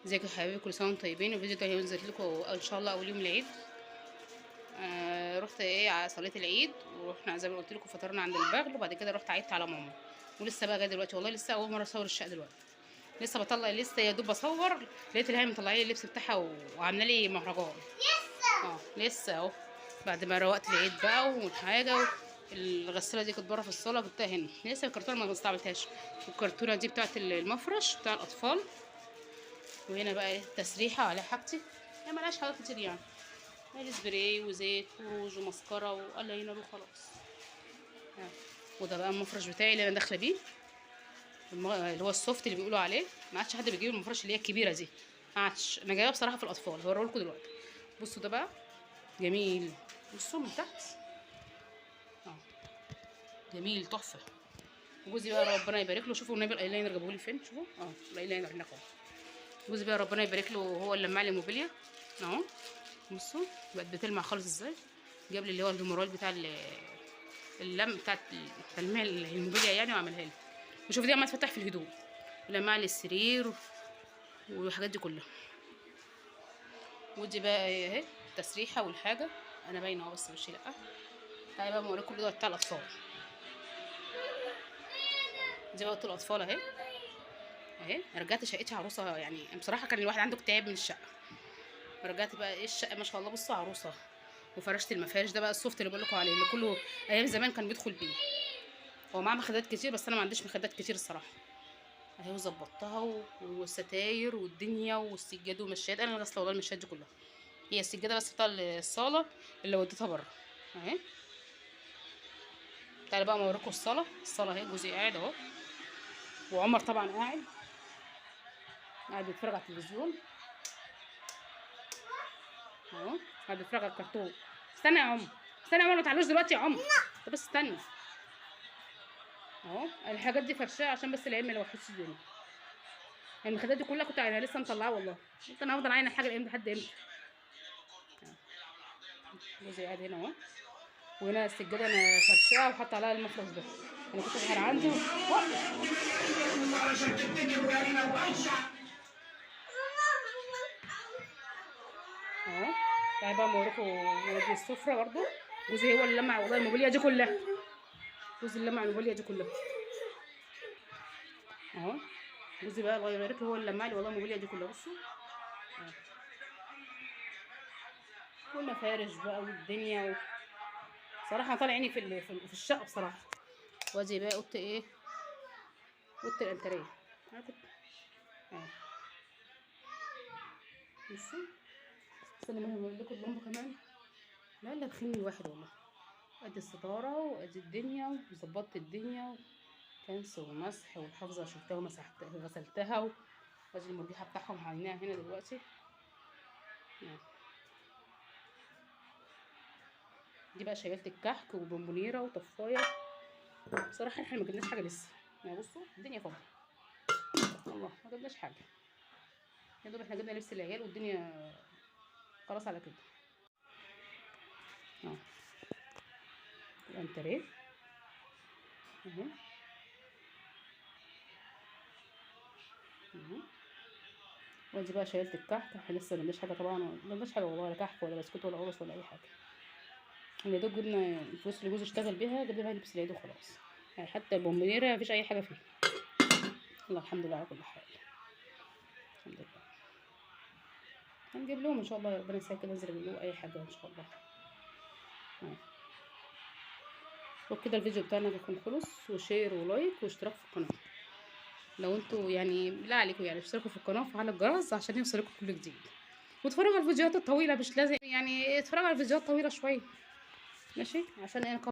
ازيكم يا حبايبي، كل سنة وانتم طيبين. الفيديو ده هينزل لكم ان شاء الله اول يوم العيد. رحت ايه صليت العيد، ورحنا زي ما قلت لكم فطرنا عند البغل، وبعد كده رحت عيدت على ماما. ولسه بقى جاية دلوقتي، والله لسه اول مرة اصور الشقة دلوقتي، لسه بطلع، لسه يا دوب بصور، لقيت الهي مطلعه لي اللبس بتاعها وعامله لي مهرجان. لسه اهو بعد ما روقت العيد بقى والحاجة. الغسالة دي كانت بره في الصاله، جبتها هنا، لسه الكرتونه ما استعملتهاش. والكرتونه دي بتاعت المفرش بتاع الاطفال. وهنا بقى التسريحه على حاجتي، هي ملهاش حاجات كتير يعني، سبراي وزيت وروج ومسكره والاينر وخلاص. وده بقى المفرش بتاعي اللي انا داخله بيه، اللي هو ال soft اللي بيقولوا عليه. ما عادش حد بيجيب المفرش اللي هي الكبيرة دي، ما عادش. انا جايبها بصراحة في الاطفال، هوريه لكم دلوقتي. بصوا ده بقى جميل، بصوا من تحت جميل تحفة. جوزي بقى ربنا يبارك له، شوفوا النبي الايلاينر جابوه لي فين، شوفوا الايلاينر هناك اهو. جوزي بقى ربنا يبارك له هو اللي لمع لي الموبيليا اهو، بصوا بقت بتلمع خالص ازاي. جاب لي اللي هو المورال بتاع اللم بتاع تلميع الموبيليا يعني، وعملها لي. وشوف دي عماله تفتح في الهدوء، ولمع لي السرير والحاجات دي كلها. ودي بقى اهي التسريحه والحاجة، انا باينة اهو بس مش لا. تعالي بقى اوريكم الاوضة بتاع الاطفال. دي بقى اوضة الاطفال اهي اهي. رجعت شقتي عروسه يعني، بصراحة كان الواحد عنده اكتئاب من الشقة. رجعت بقى ايه الشقة ما شاء الله، بصوا عروسه. وفرشت المفارش، ده بقى ال soft اللي بقول لكم عليه، اللي كله ايام زمان كان بيدخل بيه. هو معاه مخدات كتير بس انا ما عنديش مخدات كتير الصراحة. اهي وظبطتها، والستاير والدنيا والسجاد والمشات. انا اللي غسله والله المشات دي كلها، هي السجادة بس بتاع الصاله اللي وديتها بره اهي. تعالى بقى اوريكم الصاله. الصاله اهي، جوزي قاعد اهو، وعمر طبعا قاعد بيتفرج على التلفزيون اهو، قاعد بيتفرج على الكرتون. استنى يا عمر، استنى يا عمر، ما تعلوش دلوقتي يا عمر، طب بس استنى اهو. الحاجات دي فرشاه عشان بس العيال ما يلوحوش الدنيا. المخدات دي كلها كنت عايزها لسه مطلعاها والله، قلت انا هفضل عاينه الحاجة الايام دي لحد امتى. جوزي قاعد هنا اهو، وهنا السجادة انا فرشاها وحاطه عليها المفرش ده، انا كنت بحر عندي. اهو تعالى بقى اوريكم ودي السفرة برضو. جوزي هو اللي لمع والله الموبيليا دي كلها، جوزي اللي لمع الموبيليا دي كلها اهو. جوزي بقى الله يبارك له هو اللي لمع لي والله الموبيليا دي كلها. بصوا والمفارش بقى والدنيا صراحة طالع عيني في الشقة بصراحة. وادي بقى اوضة ايه، اوضة الانتريه. انا كنت بصوا استنى ما اوري لكم اللمبة كمان. لا لا بخيل الواحد والله. ادي الستارة وادي الدنيا، وظبطت الدنيا كنس ومسح، والحافظه شلتها ومسحتها غسلتها. وادي المرجحة بتاعهم عيناها هنا دلوقتي. دي بقى شيلت الكحك وبونبونيره وطفايه. بصراحة احنا ما جبناش حاجة لسه يعني، بصوا الدنيا فاضية والله، ما جبناش حاجة. يا دوب احنا جبنا لبس العيال والدنيا خلاص على كده. الانتريه اهو اهو. وادي بقى شيلت الكحك، احنا لسه ما جبناش حاجة طبعا، ما جبناش حاجة والله، ولا كحك ولا بسكوت ولا قرص ولا اي حاجة. يا دوب جبنا الفلوس اللي جوزي اشتغل بيها، جبنا بيها لبس العيد وخلاص يعني. حتى البونبونيره مفيش اي حاجة فيها. الله الحمد لله على كل حال، الحمد لله. هنجيب لهم ان شاء الله، ربنا يسهل كده انزل اجيب لهم اي حاجة ان شاء الله. وبكده الفيديو بتاعنا بيكون خلص. و share و like واشتراك في القناة لو انتوا يعني لا عليكم يعني، اشتركوا في القناة وفعلوا الجرس عشان يوصلكم كل جديد. واتفرجوا على الفيديوهات الطويلة، مش لازم يعني، اتفرجوا على الفيديوهات الطويلة شوية ماشي، عشان انا